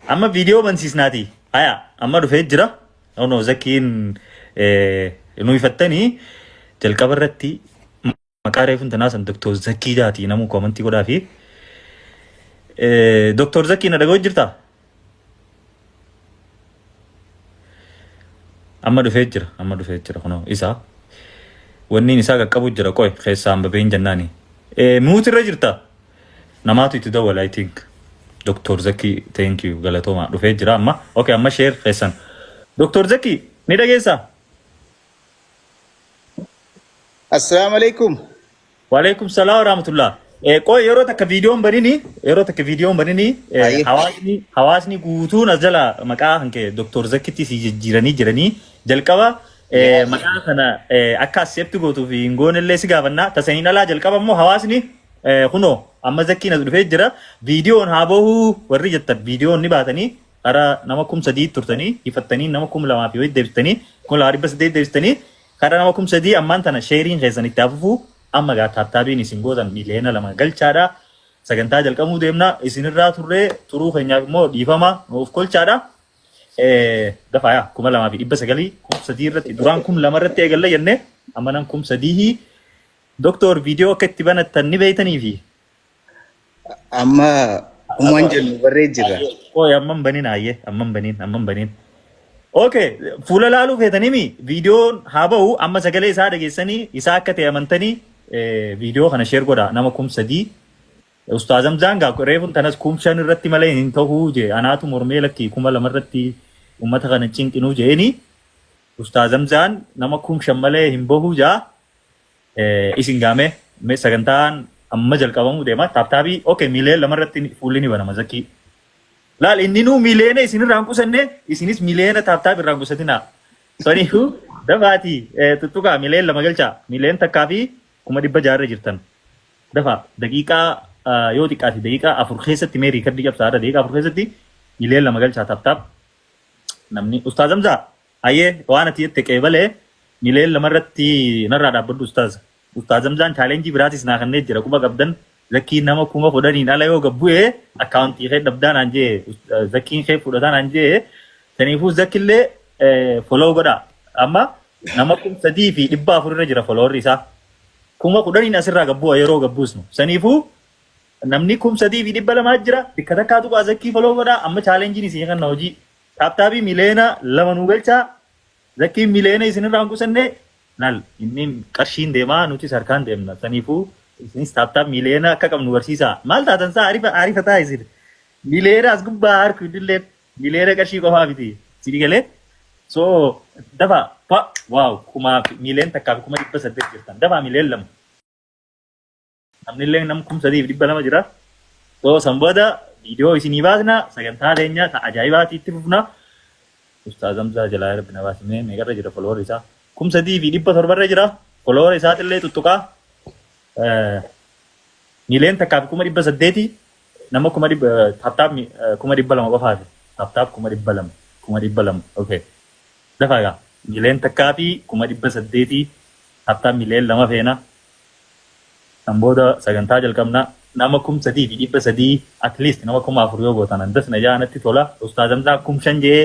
Amma viidiyoo bansiisnaati. Haya amma dhufee jira. No Zakiin nu ifattanii jalqaba irratti maqaa reefuun tanaa san Dr. Zakii jaati namuu koomantii godhaa fi Dr. Zakii na dhaga'u jirtaa? Amma dhufee jira amma dhufee jira kunoo isa wanniin isaa qaqqabu jira qoy keessaan babeen jennaani. Muut irra jirta? Namaatu itti dawwala I think. Dr. Zaki thank you galatooma dhufee jira amma. Okay amma share keessan. Dr. Zaki ni dhageessaa? Assalaamu alaikum. Waalaikum salaam warahmatullah. Qoy yeroo takka viidiyoon banini yeroo takka viidiyoon banini Ayyee. hawaasni guutuun as jala maqaa kan kee Dr. Zakkitti si jijjiiranii jiranii jalqaba maqaa kana akka accept gootuu fi hin goone illee si gaafannaa tasaniin alaa jalqaba immoo hawaasni kunoo amma Zakkiin as dhufee jira viidiyoon haa bahuu warri jettan viidiyoon ni baatanii karaa nama 3000 turtanii ifattanii nama 2000 fi wayii deebistanii 2800 deebistanii karaa nama 3000 ammaan tana sheeriin keessan itti hafufuu amma gaa taaptaabiin isin gootan 2 miliyoona galchaadha. Sagantaa jalqabuu deemna isinirraa turree turuu keenyaaf immoo dhiifama nuuf kolchaadha. Dafaa yaa 2900 3000 irratti duraan 2000 irratti eegalla jennee amma nan 3000 Doktor viidiyoo akka itti banattan ni beektanii fi Amma umaan jennu barree jirra. Ooy amman banin hayyee amman banin amman banin. Okay fuula laaluu feetanimi viidiyoon haa ba'u amma sagalee isaa dhageessanii isaa akka ta'e amantanii viidiyoo kana sheer godha nama 3000. Ustaaz Hamzaan gaa reefun tanas 5000 irratti malee hin ta'uu jee anaatu mormee lakkii 2000 irratti uummata kana cinqinuu jeeni. Ustaaz Hamzaan nama 5000 malee hin bahuu jaa. Isin gaamee mee sagantaan amma jalqabamuu deema. Taaptaabii okay 2 miliyoona irratti fuulli ni banama Zakii. Laal inni nuu miliyoona isin irraa hin qusanne isinis miliyoona taaptaab irraa hin qusatinaa. Saniifuu dafaatii tuttuqaa 2 miliyoona galchaa 1,600,000 irra jirtan. Dafaa daqiiqaa yoo xiqqaate daqiiqaa 4 keessatti mee riikardii cabsaa irra daqiiqaa 4 keessatti 2 miliyoona galchaa taaptaab. Namni Ustaaz Hamzaa hayyee waan ati jette qeebalee 2 miliyoona irratti narraa dhaabbadhu Ustaaz. Ustaaz Hamzaan chaalenjii biraatis naa kennee jira quba qabdan Zakkiin nama 10,000n ala yoo gabbu'e akkaawuntii kee dhabdaa naan jee Zakkiin kee fudhataa naan jee saniifuu Zakkillee follow godhaa. Amma nama 3400 irra jira followerri isaa. 10,000n asirraa gabbu'a yeroo gabbuusnu. Saniifuu namni 3200 jira bikka takkaa tuqaa Zakkii follow godhaa amma chaalenjiin isin kanna hojii. Taaptaabii 2 miliyoona nuu galchaa Zakkiin miliyoona isinirraa hin qusanne laal inni qarshiin deemaa nutis harkaan deemna saniifuu isinis taaptaap miliyoona akka qabnu barsiisaa maal taatan isaa arifa arifataa isin miliyoona as gubbaa harku illee miliyoona qarshii qofaa miti sini galee so dafa pa waaw kumaa fi 1,800,000 jirtan dafaa 2 miliyoona Namni illee nam 3200 jira. So san booda viidiyoo isinii baasna sagantaa teenya ta ajaa'ibaati itti fufna. Ustaaz Hamzaa jalaa rabbi na baasime meeqarra jira follower isaa? 3700 irra jira. Follower isaatillee tuttuqaa. 1,800,000 nama 100,000 taaptaap 200,000 qofaati. Taaptaap 200,000 200,000 okay. Dafaa gaa 1,800,000 taaptaap 2 miliyoona feena. San booda sagantaa jalqabna. Nama 3300 at least nama 4000 yoo gootan andas na jaa natti tola. Ustaaz Hamzaa 5000 jee,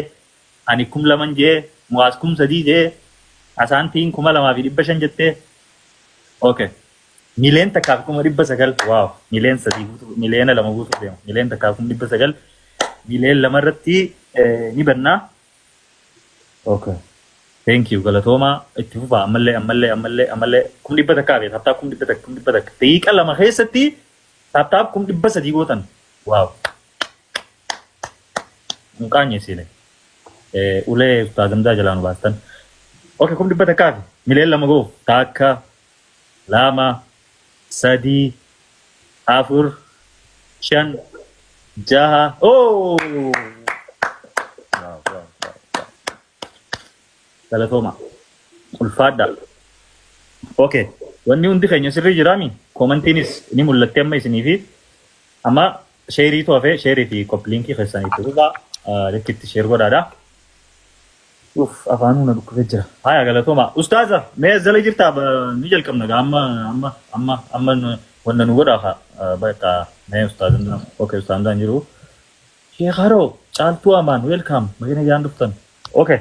ani 2000 jee, Mu'aaz 3000 jee, Asaantiin 2500 jettee. Okay. 1,900,000 wow 3 miliyoona guutuu 2 miliyoona guutuu deema. 1,900,000 2 miliyoona irratti ni bannaa. Okay. Thank you galatoomaa itti fufaa ammallee ammallee ammallee ammallee 100,000 fi taaptaap 100,000 100,000 daqiiqa 2 keessatti taaptaap 300,000 gootan wow hin qaanyessine ulee Ustaaz Hamzaa jalaa nu baastan. Okay 100,000 fi 2 miliyoona goof takka lama sadii afur shan jaha oh wow. Galatooma. Ulfaadha. Okay. Wanni hundi keenya sirrii jiraami. Koomantiinis ni mul'atti amma isinii fi amma sheeriitu hafee sheerii fi koppiliinkii keessan itti fufaa likkitti sheer godhaadha. Uff afaanuu na dhukkubee jira. Haya galatooma. Ustaaza mee as jala jirtaa ni jalqabna gaa amma amma amma amma wanna nu godhaa haa bakka mee ustaazan okay ustaazan jiru. Sheekharoo Caaltuu Amaan, welcome, baga nagaan dhuftan. Okay.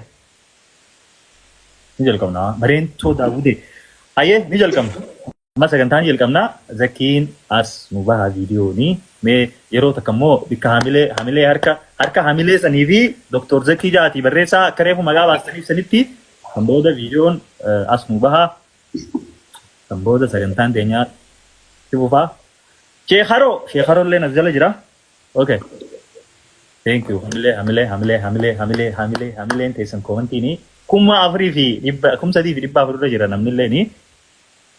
Ni jalqabna. Bareentoo Daawudee. Hayyee, ni jalqabna. Amma sagantaan jalqabna. Zakkiin as nu baha viidiyooni. Mee yeroo takka immoo bikka hamilee hamilee harka harka hamilee sanii fi Dr. Zakkii Jaatii barreessaa akka reefu maqaa baastaniif sanitti kan booda viidiyoon as nu baha. Kan booda sagantaan teenyaa itti fufaa. Sheekharoo Sheekharoo illee as jala jira. Okay. Thank you. Hamilee hamilee hamilee hamilee hamilee hamilee hamileen teessan koomantiini 4,400, 3,400 irra jira namni illee ni.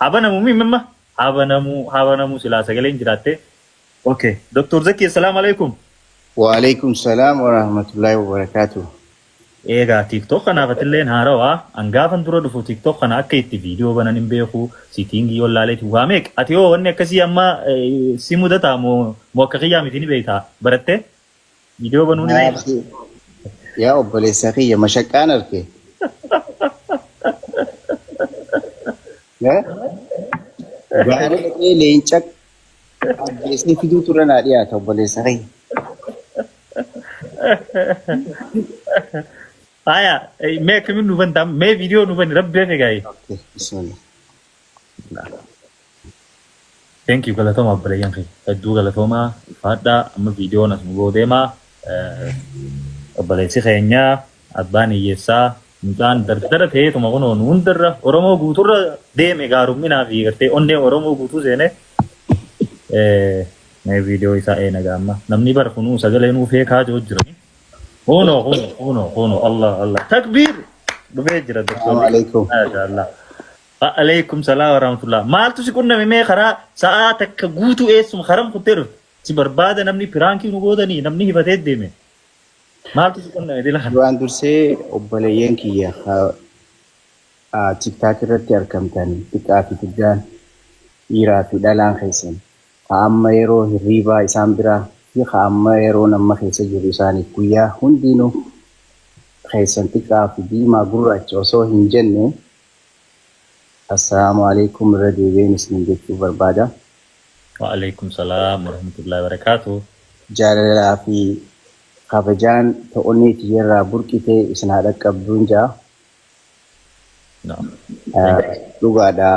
Habanamu mi mamma habanamu habanamu silaa sagaleen jiraatte. Okay. Dr. Zaki, assalamu alaikum. Wa alaikum salaam wa rahmatullahi wa barakatuh. Eegaa TikTok kanaaf atilleen haarawaa. An gaafan dura dhufu TikTok kana akka itti viidiyoo banan hin beeku, setting wallaaleeti waa meeqa. Ati hoo wanni akkasii amma si mudataa moo moo akka kiyyaa miti, ni beektaa barattee viidiyoo banuu ni beektaa? Yaa obboleessa kiyya, mashaqqaan arke. Gaara dhaqee leenca ajjeesee fiduu turre naa dhiyaata, obboleessa kiyya. Haya, mee akkamiin nu bantaa? Mee viidiyoo nu bani, rabbi hafe gaa'e. Okay, bismillah. Thank you, galatooma obboleeyyan kiyya. Hedduu galatoomaa, ulfaadhaa. Amma viidiyoon as nu ga'uu deemaa. Obboleessi keenya abbaan hiyyeessaa mucaan dardara ta'eetuma kunoo nu hundarra Oromoo guuturra deeme, gaarumminaa fi gartee onnee Oromoo guutuu seene. Mee viidiyoo isaa eena amma namni bar kunuu sagalee nuu feekaa jiru jirani. Kunoo kunoo kunoo kunoo, Allah Allah, takbiir, dhufee jira Assalamu doktorri. alaikum. Maasha Allah. Alaikum salaam wa rahmatullah. Maaltu si qunname? Mee karaa sa'aa takka guutuu eessuma karam kuttee dhufte? Si barbaada namni, prank nu gootanii namni hifatee deeme. Maaltu si qunname dila kana? Duraan dursee obboleeyyan kiyya TikTok irratti argamtan, xiqqaa fi guddaan, dhiiraa fi dhalaan keessan, ka amma yeroo hirriibaa isaan biraa fi ka amma yeroo amma keessa jiru isaaniif guyyaa, hundinuu keessan xiqqaa fi diimaa gurraacha osoo hin jenne, assalaamu alaikum irra deebi'een isiniin jechuu barbaada. Wa alaikum salaam wa rahmatullahi wa barakatuh. Jaalalaa fi kabajaan ta'onnee tiyyarraa burqitee isin haa dhaqqabduun jaa. No. Dhugaadha,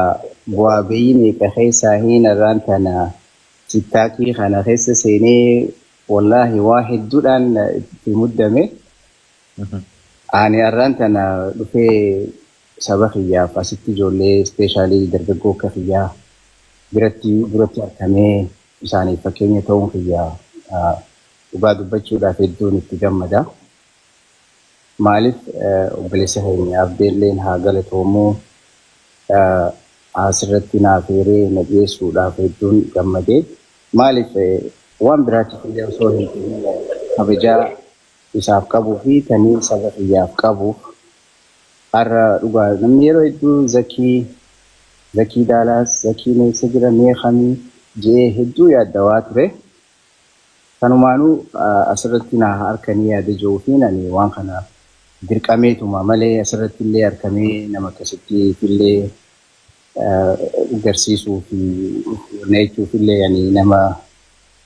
bu'aa bayii meeqa keessaa hin irraan tana TikTokii kana keessa seenee, wallaahi waa hedduudhaan itti muddame. Ani har'aan tana dhufee saba kiyyaaf asitti ijoollee, especially dargaggoo akka kiyyaa biratti duratti argamee isaaniif fakkeenya ta'uun kiyya dhugaa dubbachuudhaaf hedduun itti gammada. Maaliif, obboleessa keenya Abdeelleen haa galatoomuu, asirratti naaf eeree na dhiyeessuudhaaf hedduun gammadee. Maaliif, waan biraatiif illee osoo hin ta'in kabajaa isaaf qabuu fi tanii saba kiyyaaf qabuuf. Har'a dhugaa namni yeroo hedduu Zakii, Zakii Daalaas, Zakiin eessa jira, mee kamii je'ee hedduu yaaddawaa ture. Kanumaanuu asirratti na harkanii yaada jiru fi ani waan kana dirqameetuma malee asirratti illee harkamee nama akkasitti illee garsiisuu fi jechuuf illee ani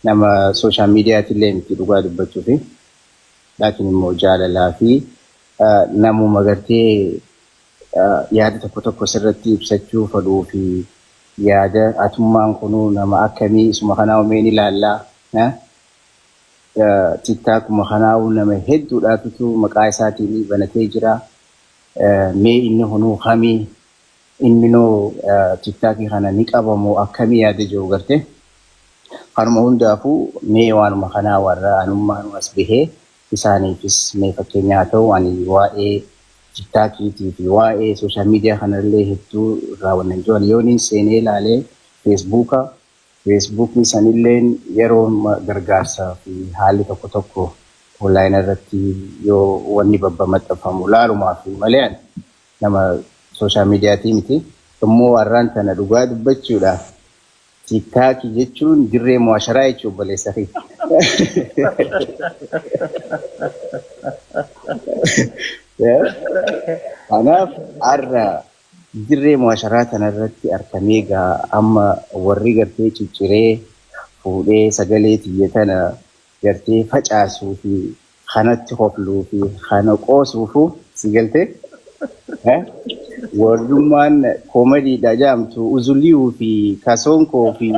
nama social mediaati illee miti dhugaa dubbachuu fi. Laakiin immoo jaalalaa fi namuma gartee yaada tokko tokko sirratti ibsachuu fedhuu fi yaada atummaan kunuu nama akkamii, isuma kanaa umeen ilaallaa. TikTokuma kanaa nama hedduudhaatutu maqaa isaatiin banatee jira. Mee inni kunuu kamii, inni noo TikTokii kana ni qabamoo akkamii yaada jiru garte. Kanuma hundaafuu mee waanuma kanaa warra anummaanuu as bahee isaaniifis mee fakkeenya haa ta'u. Ani waa'ee TikTokiitii fi waa'ee social media kanallee hedduu irraa wannan jiru. Ani yooniin seenee ilaalee Facebooka, Facebookni sanilleen yeroo gargaarsaa fi haalli tokko tokko online irratti yoo wanni babba maxxanfamu laalumaa fi malee ani nama social mediaatii miti. Immoo har'aan tana dhugaa dubbachuudhaaf TikTokii jechuun dirree mu'asharaa jechuu, obboleessa kiyya. Kanaaf har'a dirree mu'asharaa kanarratti argamee gaa amma warri gartee cicciree fuudhee sagalee tiyya tana Gartee facaasuu fi kanatti kofluu fi kana qoosuufu si galtee warrummaan koomediidha jedhamtu uzuliyu fi kasoonkoo fi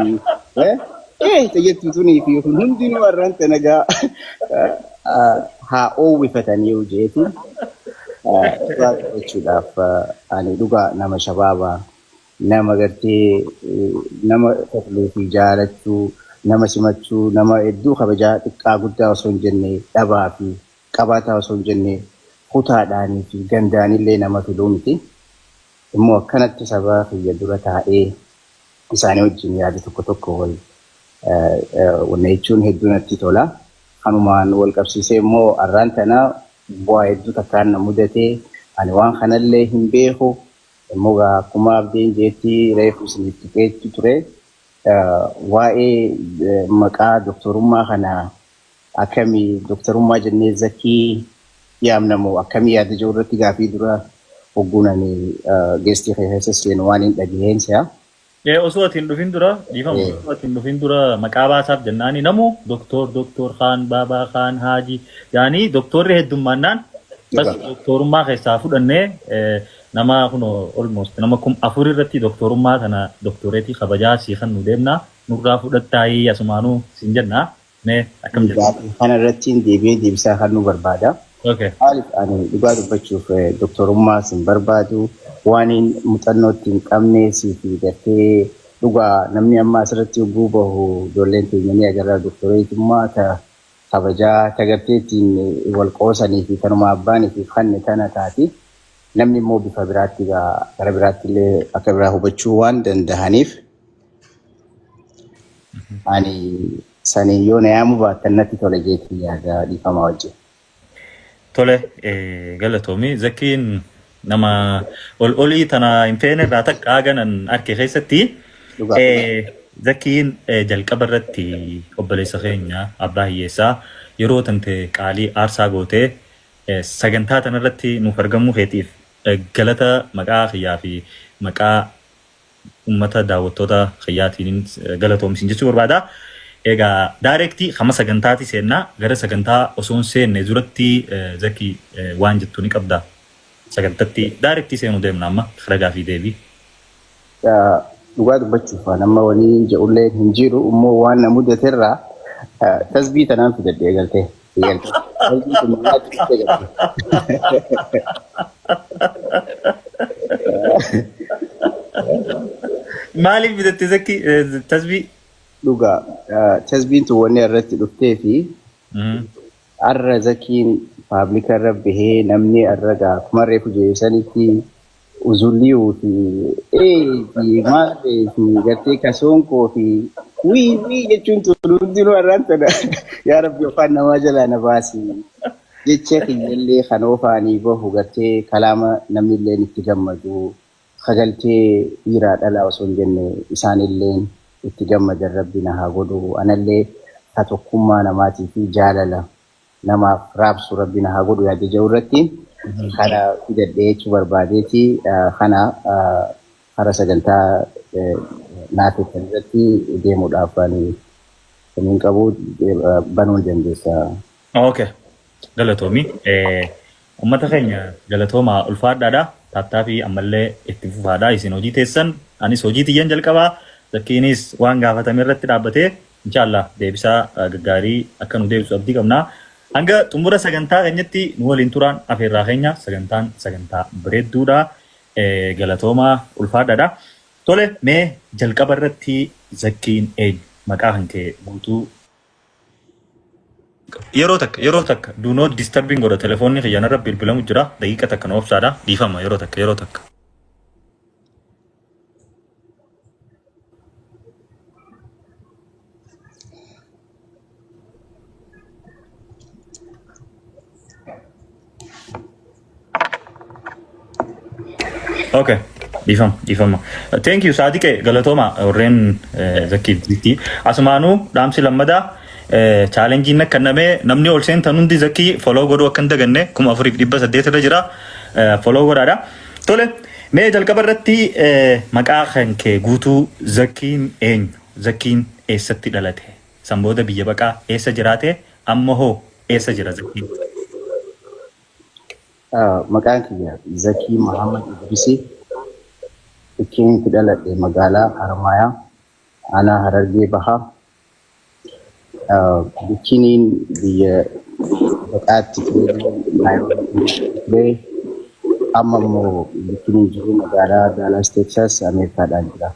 jettu tunii fi kun hundinuu har'aan tana gaa haa oowwifatanii jeeti. Dhugaa dubbachuudhaaf ani dhugaa nama shabaabaa, nama gartee nama kofluu fi jaalachuu, nama simachuu, nama hedduu kabajaa, xiqqaa guddaa osoo hin jenne, dhabaa fi qabaataa osoo hin jenne, kutaadhaanii fi gandaanillee nama filuu miti. Immoo akkanatti saba kiyya dura taa'ee isaanii wajjin yaada tokko tokko wal wanna jechuun hedduu natti tola. Kanumaan wal qabsiisee immoo arraan tana bu'aa hedduu takkaan na mudate. Ani waan kanallee hin beeku. Immoo gaa akkuma abdiin jeetti reefu isiniif tuqeetti ture. Waa'ee maqaa doktorummaa kana akkamii doktorummaa jennee Zakii yaamnamu akkamii yaada jiru irratti gaafii dura hogguun ani guestii keessa seenu waan hin dhagaheen si'a. Osoo ati hin dhufin dura, dhiifama, osoo ati hin dhufin dura maqaa baasaaf jennaani namu doktor, doktor Khaan, Baabaa Khaan, Haaji yaanii doktorri heddummaannaan bas doktorummaa keessaa fudhannee nama kun almost nama 4000 irratti doktorummaa kana doktoreetii kabajaa sii kan nu deemna nurraa fudhattaayii asumaanuu siin jennaa, mee akkam jettu? Gaafii kana irratti deebi'ee deebisaa kan nu barbaada. Maaliif ani dhugaa dubbachuuf doktorummaa sin barbaadu, waan hin muuxannoo itti hin qabne fi gartee dhugaa namni amma asirratti yogguu bahu ijoolleen teenya ni agarra, doktoreetummaa ta kabajaa ta gartee ittiin wal qoosanii fi tanuma abbaanii fi kanne tana taati. Namni immoo bifa biraatti gara biraatti illee akka biraa hubachuu waan danda'aniif ani sanii yoo na yaamuu baattan natti tola jeetii yaada, dhiifamaa wajjin. Tole, galatoomi. Zakiin nama ol olii tana hin feene irraa takka ganan arke keessatti. Zakiin jalqaba irratti obboleessa keenya abbaa hiyyeessaa yeroo tante qaalii aarsaa gootee sagantaa tanarratti nuuf argamuu keetiif galata maqaa kiyyaa fi maqaa uummata daawwattoota kiyyaatiin galatoomsin jechuu barbaada. Egaa direct hama sagantaati seennaa. Gara sagantaa osoo hin seenne duratti Zaki waan jettu ni qabda. Sagantatti direct seenuu deemna amma ragaa fi deebii. Dhugaa dubbachuuf waan amma waliin jedhullee hin jiru, immoo waan na mudaterraa tasbii tanaan fidadhee galtee. Tasbii kun nyaatti dhuftee galtee. Maaliif bitatte Zaki tasbii? Dhugaa tasbiin tun wanni irratti dhuftee fi arra Zakiin publica irra bahee namni arra gaa akkuma reefu jeesanitti uzulliyuu fi ee fi maarree fi gartee kasoonkoo fi wii wii jechuun tun hundinuu arraan tana yaa rabbi afaan namaa jalaa na baasi, jecha kiyyallee kan oofaanii bahu gartee kalaama namni illeen itti gammadu sagaltee dhiiraa dhalaa osoo hin jenne isaanilleen itti gammadan rabbi na haa godhu, anallee ka tokkummaa namaatii fi jaalala namaaf raabsu rabbi na haa godhu yaada jedhu irratti kana fidadhee jechuu barbaadeeti. Kana kara sagantaa naafettan irratti deemuudhaaf ani hin qabu, banuu ni dandeessa. Okay. Galatoomi. Uummata keenya galatoomaa, ulfaadhaadha. Taattaa fi ammallee itti fufaadha. Isin hojii teessan, anis hojii tiyyan jalqabaa. Zakkiinis waan gaafatame irratti dhaabbatee inshaallah deebisaa gaggaarii akka nu deebisu abdii qabna. Hanga xumura sagantaa keenyatti nu waliin turaan afeerraa keenya. Sagantaan sagantaa bareedduudha. Galatoomaa, ulfaadhaadha. Tole, mee jalqaba irratti Zakkiin eenyu? Maqaa kan kee guutuu. Yeroo takka, yeroo takka, do not disturbing godha telefoonni kiyya, narra bilbilamu jira. Daqiiqa takka na obsaadha. Dhiifama, yeroo takka, yeroo takka. Okay. Dhiifama, dhiifama. Thank you, Saadiqe, galatooma warreen Zakkiif Zikki. Asumaanuu dhaamsi lammadaa challengeiin akka namee namni ol seentan hundi Zakkii follow godhuu akka hin daganne, 4800 irra jira. Follow godhaadha. Tole, mee jalqaba irratti maqaa kan kee guutuu, Zakkiin eenyu? Zakkiin eessatti dhalate? San booda biyya baqaa eessa jiraate? Amma hoo eessa jira Zakiin? Maqaan kiyya Zakii Muhammad Idrisii. Bakki itti dhaladhe magaalaa Harmaayaa, aanaa Harargee Bahaa. Bikkiniin biyya baqaatti ture, Naayiroobii ture. Amma immoo bikkiniin jiru magaalaa Daalaas, Teeksaas, Ameerikaadhaan jira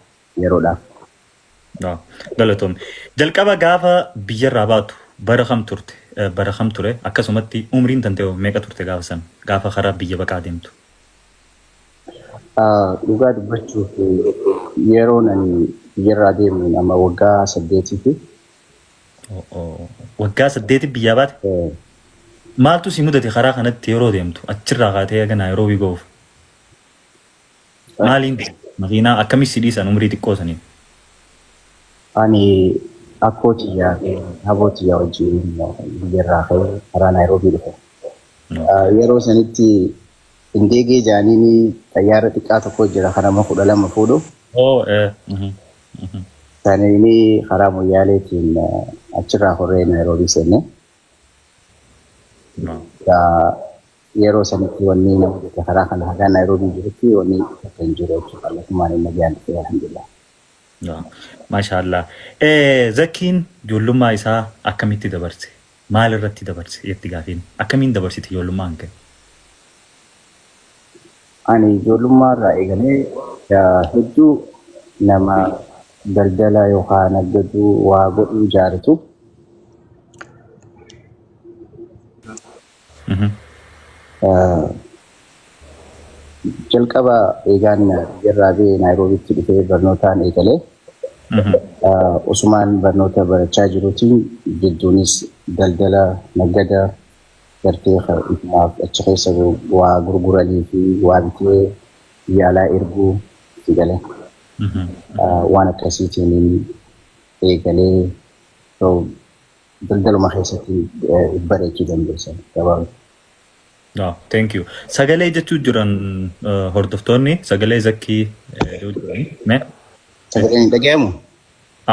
yeroodhaaf. Galatoomne. Jalqaba gaafa biyyarraa baatu bara kam turte? Bara kam ture? Akkasumatti umriin tantee meeqa turte gaafa san? Gaafa karaa biyya baqaa deemtu. Dhugaa dubbachuuf, yeroon ani biyyarraa deemu nama waggaa 8ti. Waggaa 8 biyyaa baate? Maaltu si mudate karaa kanatti yeroo deemtu? Achirraa kaatee haga Naayiroobii ga'uuf? Maaliin deemte? Makiinaa akkamii si dhiisan umrii xiqqoo saniin? Ani akkoo tiyyaa fi haboo tiyyaa wajjin biyyarraa ka'ee karaa Naayiroobii dhufe. Yeroo sanitti Indeegee jaaniin xayyaara xiqqaa tokko jira kan nama 12 fuudhu. Saniin karaa Moyyaaleetiin achirraa horree Naayiroobii seenne. Yeroo sanitti wanni nama mudate karaa kana hagaa Naayiroobii jirutti wanni tokko hin jiru jechuudha. Kallattumaan inni nagaan dhufe, alhamdulillah. Maashaallah. Zakiin ijoollummaa isaa akkamitti dabarse? Maal irratti dabarse jetti gaafiin. Akkamiin dabarsite ijoollummaa kee? Ani ijoollummaa irraa eegalee hedduu nama daldala yookaan naggaduu waa godhuu jaalatu. Jalqaba eegaan biyyarraa ba'ee Naayiroobiitti dhufee barnootaan eegalee, osumaan barnoota barachaa jiruutiin jidduunis daldala naggada gartee ifumaaf achi keessa waa gurguranii fi waa bitee biyya alaa erguu itti gale. Waan akkasiitiin eegalee daldaluma keessatti bareechuu dandeessan gabaabatti. Oh, thank you. Sagalee jechuu jiran hordoftoonni sagalee Zakkii jechuu jirani. Mee? Sagaleen hin dhagayamu?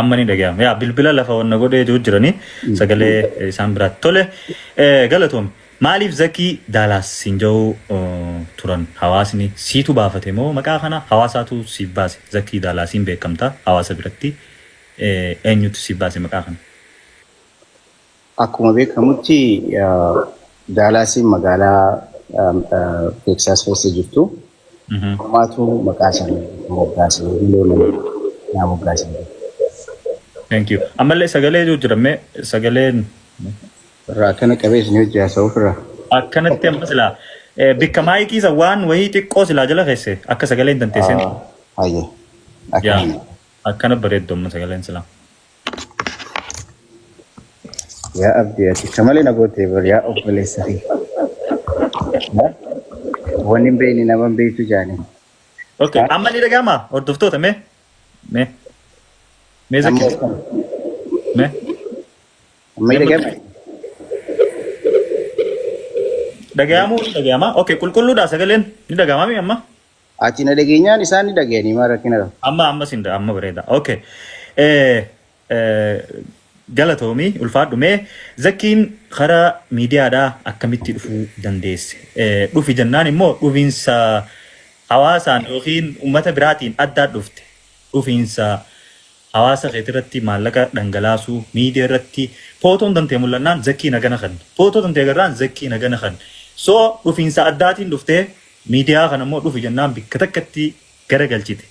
Amma ni dhagayama. Yaa, bilbila lafa wanna godhee jiru jiranii sagalee isaan biraatti. Tole, galatoome. Maaliif Zakkii Daalaas siin jedhu turan hawaasni? Siitu baafate moo maqaa kana hawaasaatu siif baase? Zakkii Daalaasiin beekamta hawaasa biratti. Eenyutu siif baase maqaa kana? Akkuma beekamutti Daalaasiin magaalaa Teeksaas keessa jirtu. Homaatu maqaa sana moggaase malee naa moggaase. Thank you. Ammallee sagalee jiru jira, mee sagaleen. Irraa akkana qabee isin hojii haasa'uuf irraa. Akkanatti amma silaa bikka maayikii isa waan wayii xiqqoo silaa jala keesse akka sagaleen danteesseen. Hayyee. Yaa, akkana bareeddu amma sagaleen silaa. Yaa Abdii, ati akka malee na gootee bar, yaa obboleessa kiyya. Wanni hin beekne nama hin beektu jaanii. Okay, amma ni dhaga'ama hordoftoota, mee mee mee Zakki, mee. Amma ni dhaga'ama. Dhaga'amuu ni dhaga'ama. Okay, qulqulluudha, sagaleen ni dhaga'ama mi amma? Ati na dhageenyaan isaan ni dhaga'anii maal rakkina qaba? Amma amma sin amma bareeda. Okay. Galatoomii, ulfaadhu. Mee Zakkiin karaa miidiyaadhaa akkamitti dhufuu dandeesse? Dhufi jennaan immoo dhufiinsa hawaasaan yookiin uummata biraatiin addaa dhufte. Dhufiinsa hawaasa keetirratti maallaqa dhangalaasuu, miidiyaa irratti footoon tantee mul'annaan Zakkii nagana kan. Footoo tantee agarraan Zakkii nagana kan. So dhufiinsa addaatiin dhuftee miidiyaa kana immoo dhufi jennaan bikka takkatti garagalchite.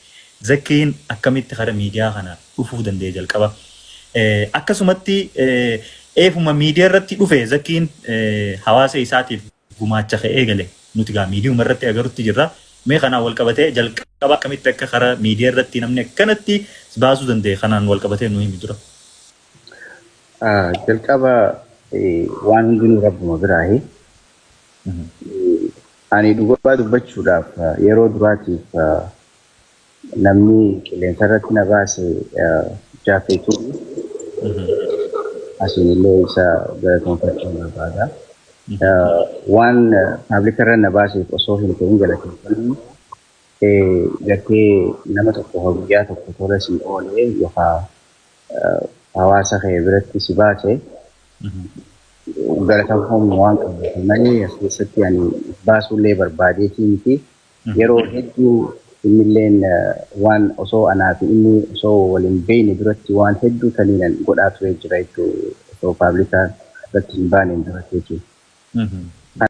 Zakkiin akkamitti kara miidiyaa kana dhufuu danda'e jalqaba? Akkasumatti eefuma miidiyaa irratti dhufe Zakkiin hawaasa isaatiif gumaacha ka'ee gale nuti gaa miidiyuma irratti agarutti jirra. Mee kanaan wal qabatee jalqaba akkamitti akka kara miidiyaa irratti namni akkanatti baasuu danda'e kanaan wal qabatee nu himi dura. Jalqaba waan hundinuu rabbuma biraahi. Ani dhugaa dubbachuudhaaf yeroo duraatiif namni qilleensa irratti na baase Jaafeetuu, asiin illee isa galatoonfachuun barbaada. Waan public irra na baaseef osoo hin ta'in galateeffannu gartee nama tokko guyyaa tokko tola si oolee yookaan hawaasa kee biratti si baase. Galateeffamu waan qabuuf malee as keessatti ani baasuullee barbaadeetii miti. Yeroo hedduu innilleen waan osoo anaa fi inni osoo waliin beekne duratti waan hedduu taniinan godhaa ture jira jechuudha. Osoo public irratti hin baaneen duratti jechuudha.